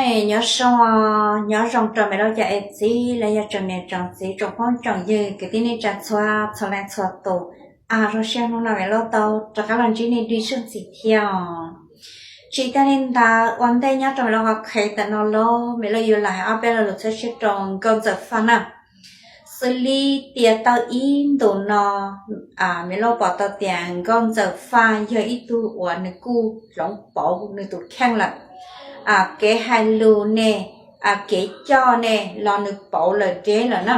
Nyob zoo, nyob zoo rau me loj yam es txiv los yog tsoom niam tsoom txiv tsoom phooj tsoom ywg kwv tij neej tsa txhua txhua leej txhua tus. Zoo siab hnub no me loj tau rov qab los ntsib nej dib sab ntxiv thiab os. Tsis tas li ntawd ua ntej nyob rau me loj qhov qhev tawm no los me loj yuav los hais ob peb lo lus txhawb siab rau nkauj ntxawm Faj na. Xws li tias tau ib ntus no, me loj pom tau tias nkauj ntxawm Faj yog ib tug uas nws kuj hloov pauv nws tus kheej lawm. Kev hais lus ne, kev coj ne los nws pauv lawm deb lawm na.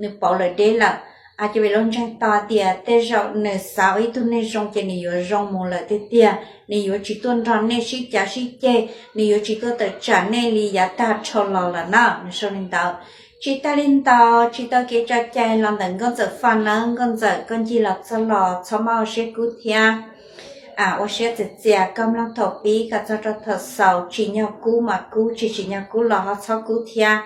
Nws pauv lawm deb lawm. Ces me loj ntseeg tau tias tej zaum nws xav ua ib tug neeg zoo ces nws yuav zoo mus lawm tiag tiag, nws yuav tsis tuaj nrog nej sib cav sib ceg, nws yuav tsis tuaj tawm tsam nej li yav tag dhau los lawm na, nws sau li ntawd. Tsis tas li ntawd tsis tau kev tso cai los ntawm nkauj ntxawm Faj nawb. Nkauj ntxawm, koj ncig los txog los txhob maj ua siab kub thiab. Ua siab txias txias koj mloog thaum pib kom txog rau thaum xaus, tsim nyog kub mas kub, tsis tsim nyog kub los ho txhob kub thiab.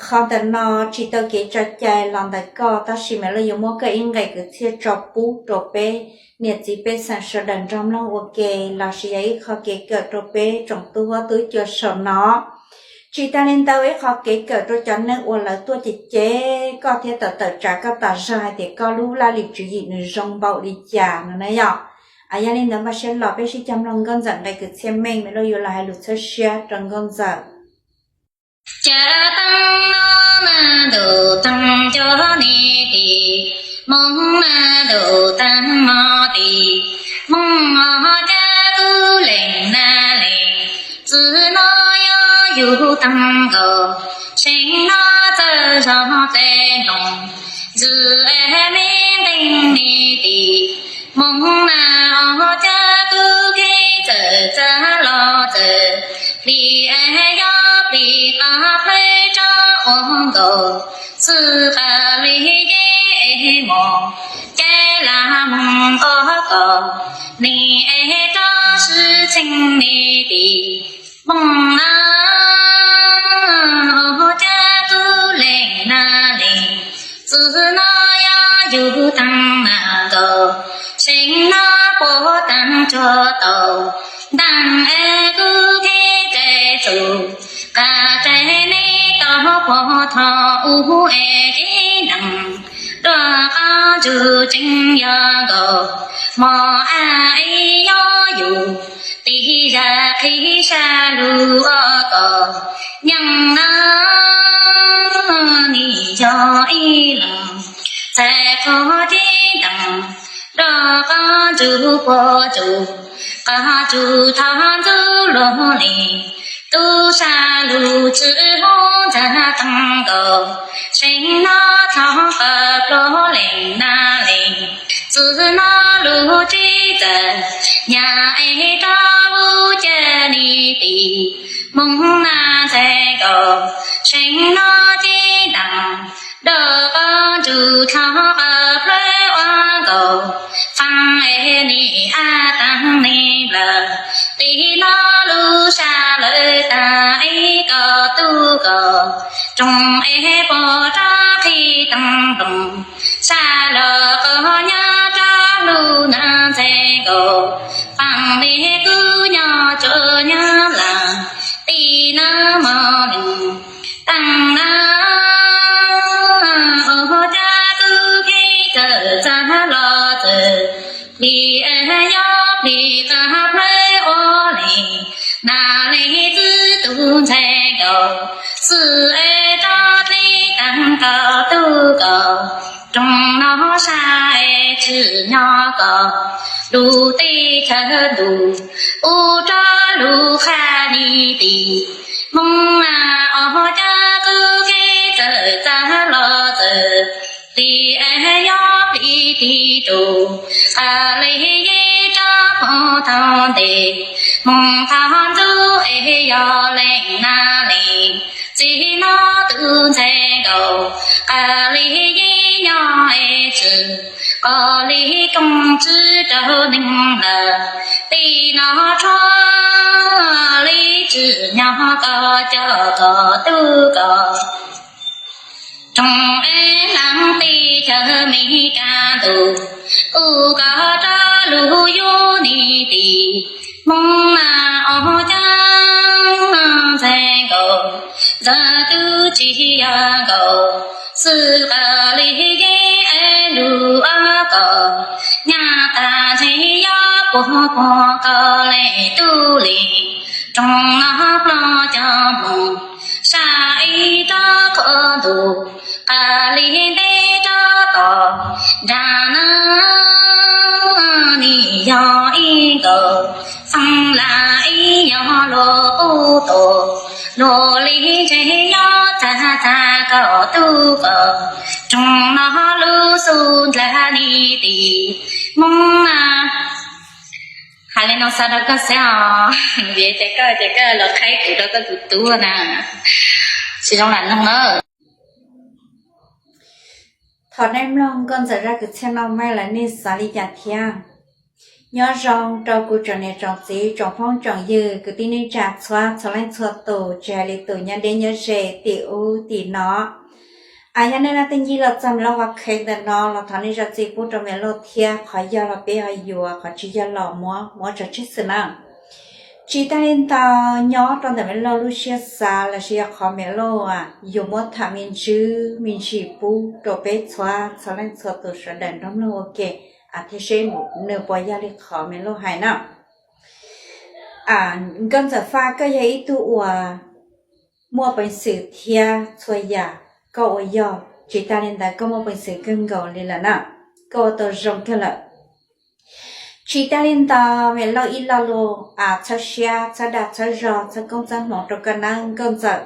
Qhov ntawm no tsis tau kev tso cai los ntawm koj, tab sis me loj yuav muab koj ib nqe kwv txhiaj tso pub rau peb niam txiv pej xeem sawv daws nrog mloog ua ke, los sis yog ib qho kev kawm rau peb tsoom tub huab tub cua saum no. Tsis tas li ntawd ib qho kev kawm rau cov neeg uas lawv tuaj cem cem koj thiab tawm tawm tsam koj tas zog hais tias koj lub laj lim tswv yim nws zoo npaum li cas no na yom. Yog li ntawd npaj siab los peb sib cog mloog nkauj ntxawm nqe kwv txhiaj meej, me loj yuav los hais lus txhawb siab rau nkauj ntxawm. Cas teeb no mas ntuj teeb cov ne tim, Hmoob mas ntuj teeb no tim, Hmoob os cas kuj lees na lees. Txwm no yog yus teeb nkaus, seem no txawj zog dlej nploos, ntxwv es me ntees ne tim, Hmoob mas os cas kuj kev txawm txav los txawm, hli es yog plis qab plawv rov ua nkaus, xwb qab li yev es mos, caij laj moog nqos kos, nim es rov sib txheej ne tim, Hmoob na os cas kuj lees na lees. Txwm no yog yus teeb mas nkaus, seem no puab teeb tsuag tau, ntees es kuj kev txawm tsum, qab tsev neb tau puag tho ub es kev nees, dua qab ntsug tseem yog nkaus, mos ab es yog yus, tig zag qhib sab lug ua kom nyeem na, nim yog ib leeg txais qhov tsev ntees, dua qab ntsug puag tsum, qab tsum thov ntxub luag li, tub sab lug tswv hoob ntxag teeb nkaus, seem no thov qab pluag lees na lees. Txwm no lub tsev txawm nyab es rov lub caij ni tim, Hmoob na ntxhais nkaus, seem no tsev ntees, dua qab ntsug thov qab plawv ua nkaus, faaj es nim ab taag nim lawm, tig no lub sab lawv taag es koj tub koj, roog es puag rov qhib teeb nploos, sab lug qhov nyab rov lug na ntxhais nkaus, faaj li kuv nyob tsuas nyab laaj, tig no mos lees, teeb na os cas kuv kev txawm txag los txawm, plig es yog plig qab plawv ua li, na li txwv tug ntxhais nkaus, xwb es rov dleb taag koj tub koj, roog no sab es tsim nyog koj, lub teb chaws ntuj, ub rov lug qha ni tim, Hmoob na os cas kuv kev txawm txag los txawm, plig es yog plig tig tus, qab li yev rov puag thaum ntev, moog thov ntxub es yog lees na lees. Txij no tug ntxhais nkaus, qab li yev nyob es tswv, qhov li koom tswv rau neeg lawm, tig no rov li tsim nyog koj coj koj tub koj, roog es laaj teb chaws Mes Kas ntuj, kuv koj rov lug yuav ni tim, Hmoob na os cas, ntxhais Ntxawm tub tsis yog nkaus, xwb qas li yeeb es lus ob kaum, nyaj tag ntshe yog puag puag qau li tub li, rooj no ploj cov mus, sab ib rab qhuav ntuj, qas li ntev rab tom, nram no nim yog ib nkaus, xeev Las ib yog luag qub tus, luag li ntshe nyob tag tag kaum tub kaum, rooj no lub xub ndlag li tim Hmoob na. Hais li no xav rau koj xwb os, vim tias koj ces koj los qhaib kuv rau koj tus tub na, tsis zoo lam noog na. Thov nej mloog Nkauj Ntxawm zaj kwv txhiaj no maj lawm nej xav li cas thiab. Nyob zoo rau kuv tsoom niam tsoom txiv tsoom phooj tsoom ywg kwv tij neej tsa txhua txhua leej txhua tus, tsis hais li tus nyob deb nyob ze tim ub tim no. Yog nej leej twg ncig los txog me loj qhov qhev ntawm no los thov nej zam txim pub rau me loj thiab, qhov yog los peb ho yuav, qhov tsis yog los muab muab tso tseg xwb na. Tsis tas li ntawd nyob rau ntawm me loj lub siab xav los sis yog qhov me loj yuav muab tham me ntsis me ntsis pub rau peb txhua txhua leej txhua tus sawv daws nrog mloog ua ke thiab seb nws puas yog li qhov me loj hais na. Nkauj Ntxawm Faj, koj yog ib tug uas muaj peev xwm thiab txhua yam koj ua yog, tsis tas li ntawd koj muaj peev xwm kawg nkaus li lawm na, koj ua tau zoo kawg lawm. Tsis tas li ntawd me loj ib lo lus txhawb siab txhawb dag txhawb zog txhawb koob txhawb hmoov rau koj nawb Nkauj Ntxawm.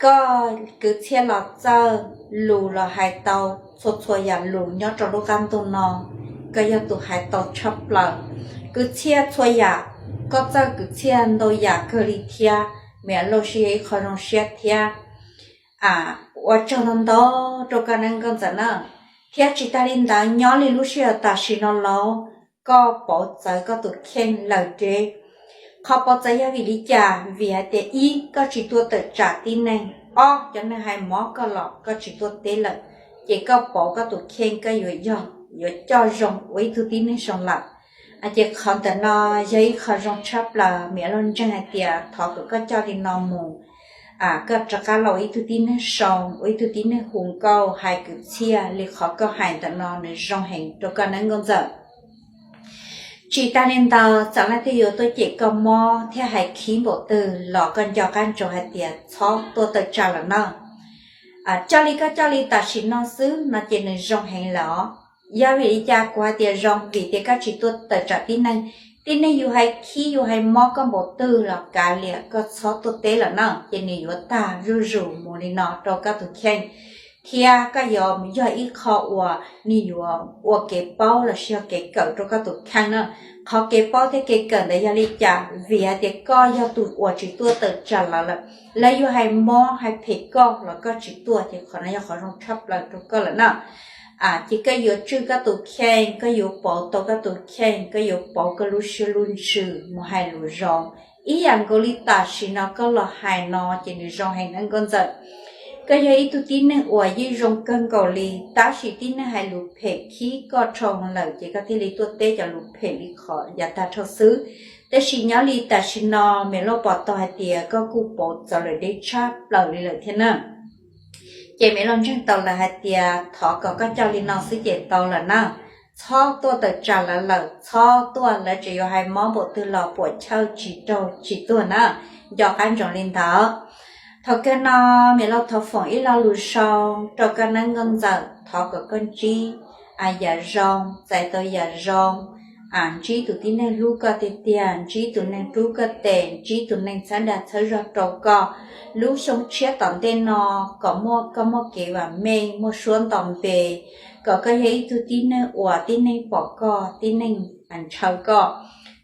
Koj kwv txhiaj los txawj lus los hais tau txhua txhua yam lus nyob rau lub qab ntuj no, koj yog tus hais tau tshaj plaws. Kwv txhiaj txhua yam, koj txawj kwv txhiaj ntau yam kawg li thiab, me loj sib yog ib qho zoo siab thiab. Ua tsaug ntau ntau rau koj nawb Nkauj Ntxawm na. Thiab tsis tas li ntawd nyob li lub sij hawm tam sim no los koj pauv txawv koj tus kheej lawm deb. Qhov pauv txawv yog vim li cas? Vim hais tias ib, koj tsis tuaj tawm tsam tib neeg, ob, cov neeg hais mob koj los koj tsis tuaj teb lawm, ces koj pauv koj tus kheej koj yuav yog yuav coj zoo ua ib tug tib neeg zoo lawm. Ces qhov ntawm no yog ib qho zoo tshaj plaws, me loj ntseeg hais tias thov kom koj coj li no mus, koj rov qab los ua ib tug tib neeg zoo, ua ib tug tib neeg hu nkauj hais kwv txhiaj li qhov koj hais ntawm no nws zoo heev rau koj nawb Nkauj Ntxawm. Tsis tas li ntawd txawm leej twg yuav tuaj cem koj mob thiab hais khib npaum twg los koj nco qab ntsoov hais tias txhob tuaj tawm tsam lawm nawb. Coj li koj coj li tam sim no xwb no ces nws zoo heev lawm os. Yog vim li cas kuv hais tias zoo? Vim tias koj tsis tuaj tawm tsam tib neeg. Tib neeg yus hais khib yus hais mob koj npaum twg los kav liam, koj txhob tuaj teb lawm na, ces nws yuav tag zuj zus mus li no rau koj tus kheej. Thiab koj yuav yog ib qho uas nws yuav ua kev paub los sis yog kev kawm rau koj tus kheej na. Qhov kev paub thiab kev kawm ntawd yog li cas? Vim hais tias koj yog tus uas tsis tuaj tawm tsam lawv lawm. Lawv yuav hais mob hais phem koj los koj tsis tuaj, ces qhov no yog qhov zoo tshaj plaws rau koj lawm na. Ces koj yuav tswj koj tus kheej, koj yuav pauv tau koj tus kheej, koj yuav pauv koj lub siab lub ntsws mus hais lus zoo. Ib yam nkaus li tam sim no koj los hais no ces nws zoo heev nawb Nkauj Ntxawm. Koj yog ib tug tib neeg uas yeej zoo kawg nkaus li, tab sis tib neeg hais lus phem khib koj dhau lawm ces koj thiaj li tuaj teb cov lus phem li qhov yav tag dhau xwb. Tab sis nyob li tam sim no me loj pom tau hais tias koj kuj pauv txawv lawm deb tshaj plaws li lawm thiab na. Ces me loj ntseeg tau lawm hais tias thov kom koj coj li no xwb ces tau lawm na. Txhob tuaj tawm tsam lawv lawm, txhob tuaj, lawv tseem yuav hais mob npaum twg los puam chawj tsis raug tsis tuag na. Nco qab ntsoov li ntawd. Thaum kawg no me loj thov foom ib lo lus zoo rau koj nawb Nkauj Ntxawm, thov kom koj ntsib yam zoo, txais tau yam zoo, ntsib tus tib neeg hlub koj tiag tiag, ntsib tus neeg rub koj tes, ntsib tus neeg txhawb dag txhawb zog rau koj. Lub xyoo tshiab tom ntej no kom muaj koj muaj kev vam meej, muaj suab nto npe, kom koj yog ib tug tib neeg uas tib neeg pom koj, tib neeg ntshaw koj.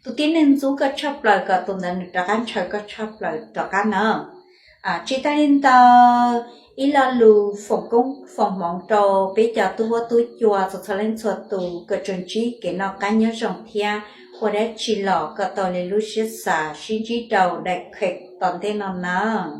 Tus tib neeg ntxub koj tshaj plaws kom tus ntawd nws rov qab ntshaw koj tshaj plaws rov qab na. Tsis tas li ntawd, ib lo lus foom koob foom hmoov rau peb cov tub huab tub cua txhua txhua leej txhua tus kom tsuas ntsib kev noj qab nyob zoo thiab ua dab tsi los kom tau li lub siab xav. Sib ntsib rau daim kheem tom ntej no nawb.